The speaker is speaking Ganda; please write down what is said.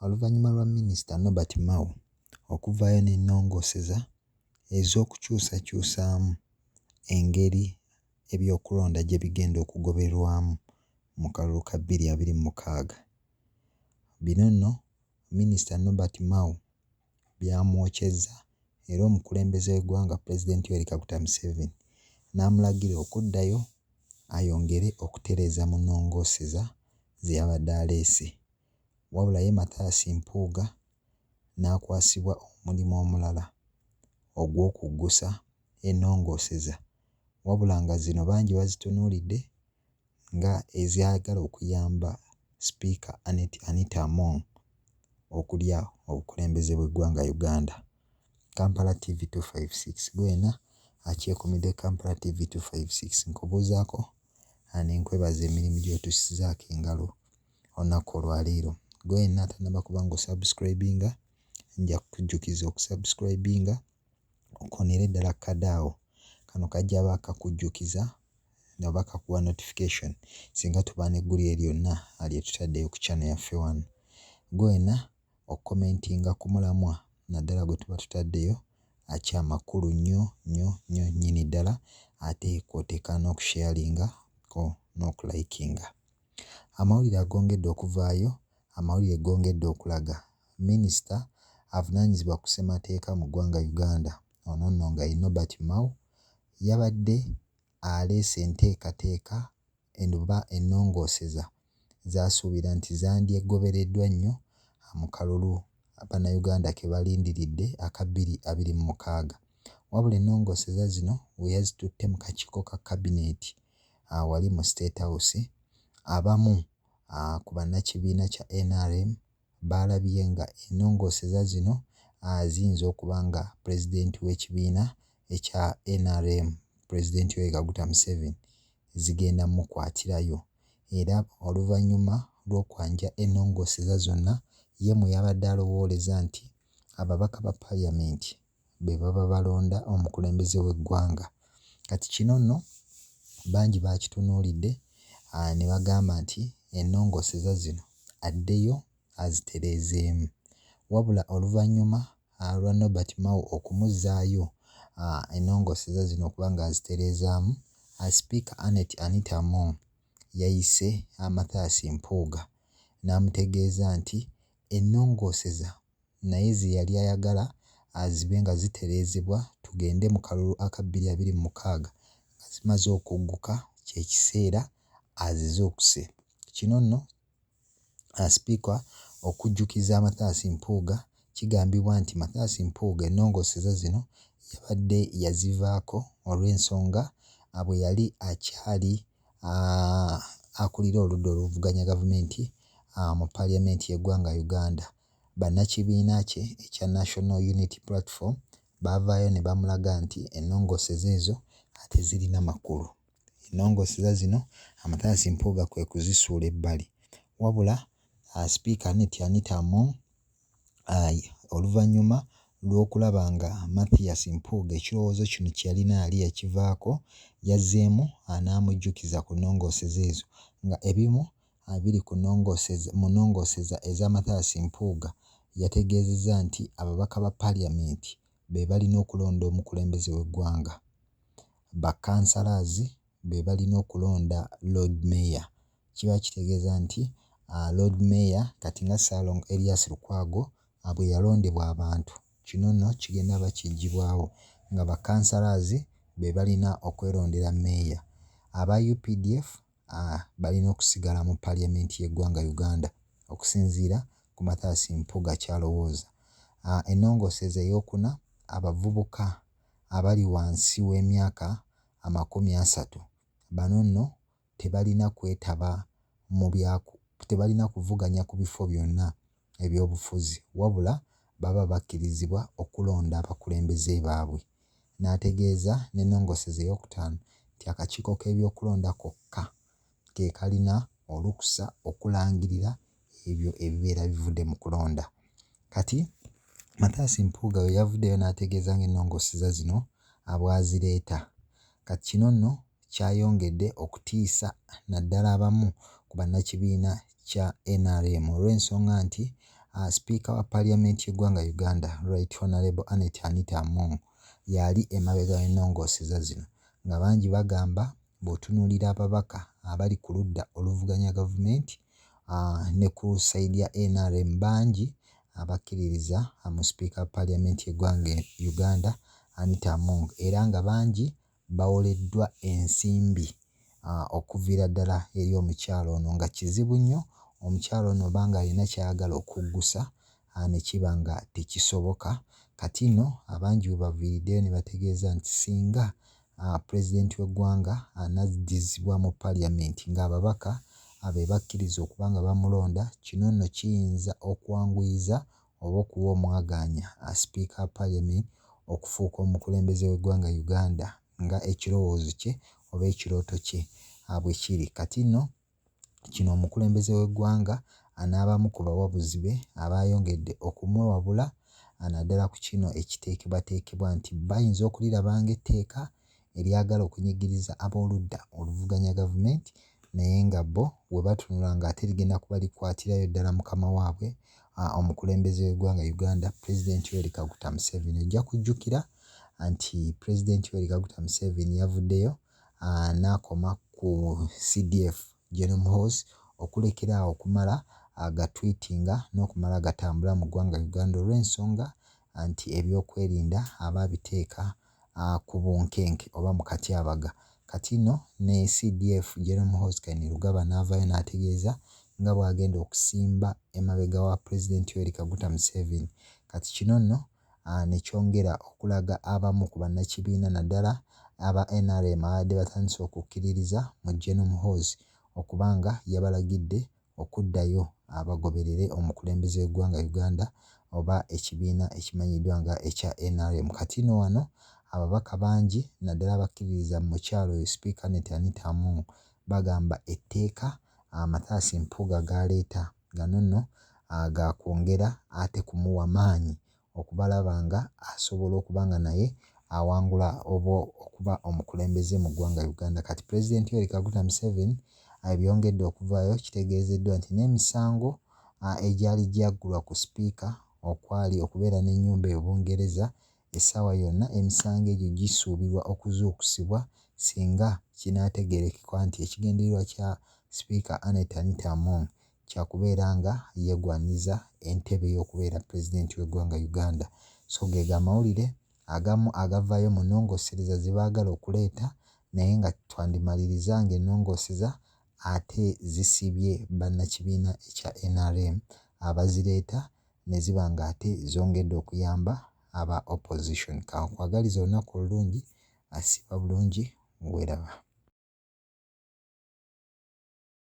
Oluvannyuma lwa Minisita Norbert Mao okuvaayo n'ennongooseza ez'okukyusakyusaamu engeri ebyokulonda gye bigenda okugobererwamu mu kalulu ka 2026. Bino nno Minisita Norbert Mao byamwokyezza era omukulembeze w'eggwanga Pulezidenti Yoweri Kaguta Museveni n'amulagira okuddayo ayongere okutereeza mu nnongooseza ze yabadde aleese. Wabula ye Mathias Mpuuga n'akwasibwa omulimu omulala ogw'okuggusa ennongooseza wabula nga zino bangi bazitunuulidde nga ezaagala okuyamba Sipiika Annet Anita Among okulya obukulembeze bw'eggwanga Uganda. Kampala TV 256 gwe yenna akyekumidde Kampala TV 256 nkubuuzaako ne nkwebaza emirimu gy'otussizaako engalo olunaku olwaleero. Gwe yenna atannaba kuba ng'osubscribinga nja kukujjukiza okusubscribinga okoonere ddala kkade awo. Kano kajja ba kakujjukiza oba kakuwa notification singa tuba n'eggulire lyonna lye tutaddeyo ku channel yaffe wano. Gwe wenna okukomentinga ku mulamwa naddala gwe tuba tutaddeyo kyamakulu nnyo nnyo nnyo nnyini ddala ate kw'oteeka n'okusharinga ko n'okulayikinga. Amawulire agongedde okuvaayo, amawulire gongedde okulaga minisita avunaanyizibwa ku ssemateeka mu ggwanga Uganda ono nno nga ye Norbert Mao yabadde aleese enteekateeka oba ennongooseza z'asuubira nti zandyegobereddwa nnyo mu kalulu Bannayuganda ke balindiridde aka 2026. Wabula ennongooseza zino we yazitutte mu kakiiko ka kabineeti wali mu State House, abamu ku bannakibiina kya NRM baalabye nga ennongooseza zino ziyinza okuba nga pulezidenti w'ekibiina ekya NRM, Pulezidenti Yoweri Kaguta Museveni zigenda mmukwatirayo era oluvannyuma lw'okwanja ennongooseza zonna ye mwe yabadde alowooleza nti ababaka ba Paaliyamenti be baba balonda omukulembeze w'eggwanga. Kati kino nno bangi baakitunuulidde ne bagamba nti ennongooseza zino addeyo azitereezeemu. Wabula oluvannyuma lwa Norbert Mao okumuzzaayo ennongooseza zino okuba ng'azitereezaamu, Sipiika Annet Anita Among yayise Mathias Mpuuga n'amutegeeza nti ennongooseza naye ze yali ayagala zibe nga zitereezebwa tugende mu kalulu aka 2026 nga zimaze okugguka kye kiseera azizuukuse. Kino nno Sipiika okujjukiza Mathias Mpuuga kigambibwa nti Mathias Mpuuga ennongooseza zino yabadde yazivaako olw'ensonga bwe yali akyali akulira oludda oluvuganya gavumenti mu Paaliyamenti y'eggwanga Uganda. Bannakibiina kye ekya National Unity Platform baavaayo ne bamulaga nti ennongooseza ezo tezirina makulu. Ennongooseza zino Mathias Mpuuga kwe kuzisuula ebbali. Wabula Sipiika Annet Anita Among oluvannyuma lw'okulaba nga Mathias Mpuuga ekirowoozo kino kye yalina yali yakivaako, yazzeemu n'amujjukiza ku nnongooseza ezo nga ebimu biri ku nnongooseza mu nnongooseza eza Mathias Mpuuga yategeezezza nti ababaka ba Paaliyamenti be balina okulonda omukulembeze w'eggwanga, bakkansalaazi be balina okulonda Lord Mayor. Kiba kitegeeza nti Lord Mayor kati nga Ssaalongo Erias Lukwago bwe yalondebwa abantu, kino nno kigenda ba kiggyibwawo nga bakkansalaazi be balina okwerondera Mmeeya. Aba UPDF balina okusigala mu Paaliyamenti y'eggwanga Uganda okusinziira ku Mathias Mpuuga ky'alowooza. Ennongooseza eyookuna abavubuka abali wansi w'emyaka 30 bano nno tebalina kwetaba mu bya tebalina kuvuganya ku bifo byonna ebyobufuzi wabula baba bakkirizibwa okulonda abakulembeze baabwe. N'ategeeza n'ennongooseza eyookutaano nti akakiiko k'ebyokulonda kokka ke kalina olukusa okulangirira ebyo ebibeera bivudde mu kulonda. Kati Mathias Mpuuga we yavuddeyo n'ategeeza ng'ennongooseza zino bw'azireeta. Kati kino nno kyayongedde okutiisa naddala abamu ku bannakibiina kya NRM olw'ensonga nti Sipiika wa Parliament y'eggwanga Uganda Right Honourable Annet Anita Among y'ali emabega w'ennongooseza zino nga bangi bagamba bw'otunuulira ababaka abali ku ludda oluvuganya gavumenti ne ku sayidi ya nrm bangi abakkiririza mu sipiika wa Parliament y'eggwanga Uganda Anita Among era nga bangi bawoleddwa ensimbi okuviira ddala eri omukyala ono nga kizibu nnyo omukyala ono oba ng'alina ky'ayagala okuggusa ne kiba nga tekisoboka. Kati nno abangi we baviiriddeyo ne bategeeza nti singa pulezidenti w'eggwanga anaddizibwa mu parliament ng'ababaka be bakkiriza okuba nga bamulonda, kino nno kiyinza okwanguyiza oba okuwa omwagaanya sipiika wa parliament okufuuka omukulembeze w'eggwanga Uganda nga ekirowoozo kye oba ekirooto kye bwe kiri. Kati nno kino omukulembeze w'eggwanga n'abamu ku bawabuzi be abaayongedde okumuwabula naddala ku kino ekiteekebwateekebwa nti bayinza okuliraba ng'etteeka eryagala okunyigiriza ab'oludda oluvuganya gavumenti naye nga bo we batunula ng'ate ligenda kuba likwatirayo ddala mukama waabwe omukulembeze w'eggwanga Uganda Pulezidenti Yoweri Kaguta Museveni. Ojja kujjukira nti Pulezidenti Yoweri Kaguta Museveni yavuddeyo n'akoma ku CDF General Muhoozi okulekera awo okumala gatwitinga n'okumala gatambula mu ggwanga Uganda olw'ensonga nti ebyokwerinda aba abiteeka ku bunkenke oba mu katyabaga. Kati nno ne CDF General Muhoozi Kainerugaba n'avaayo n'ategeeza nga bw'agenda okusimba emabega wa Pulezidenti Yoweri Kaguta Museveni. Kati kino nno ne kyongera okulaga abamu ku bannakibiina naddala aba NRM ababadde batandise okukkiririza mu General Muhoozi okuba nga yabalagidde okuddayo bagoberere omukulembeze w'eggwanga Uganda oba ekibiina ekimanyiddwa nga ekya NRM. Kati nno wano ababaka bangi naddala abakkiririza mu mukyala oyo Sipiika Annet Anita Among bagamba etteeka Mathias Mpuuga g'aleeta gano nno gaakwongera ate kumuwa maanyi okubalaba nga asobola okuba nga naye awangula oba okuba omukulembeze mu ggwanga Uganda. Kati Pulezidenti Yoweri Kaguta Museveni ebyongedde okuvaayo kitegeezeddwa nti n'emisango egyali gyaggulwa ku sipiika okwali okubeera n'ennyumba e Bungereza essaawa yonna emisango egyo gisuubirwa okuzuukusibwa singa kinaategeerekeka nti ekigendererwa kya sipiika Annet Anita Among kya kubeera nga yeegwanyiza entebe y'okubeera pulezidenti w'eggwanga Uganda. So geego amawulire agamu agavaayo mu nnongoosereza ze baagala okuleeta naye nga twandimaliriza ng'ennongooseza ate zisibye bannakibiina ekya NRM abazireeta ne ziba ng'ate zongedde okuyamba aba opposition. Kankwagalize olunaku olulungi, asiiba bulungi, weeraba.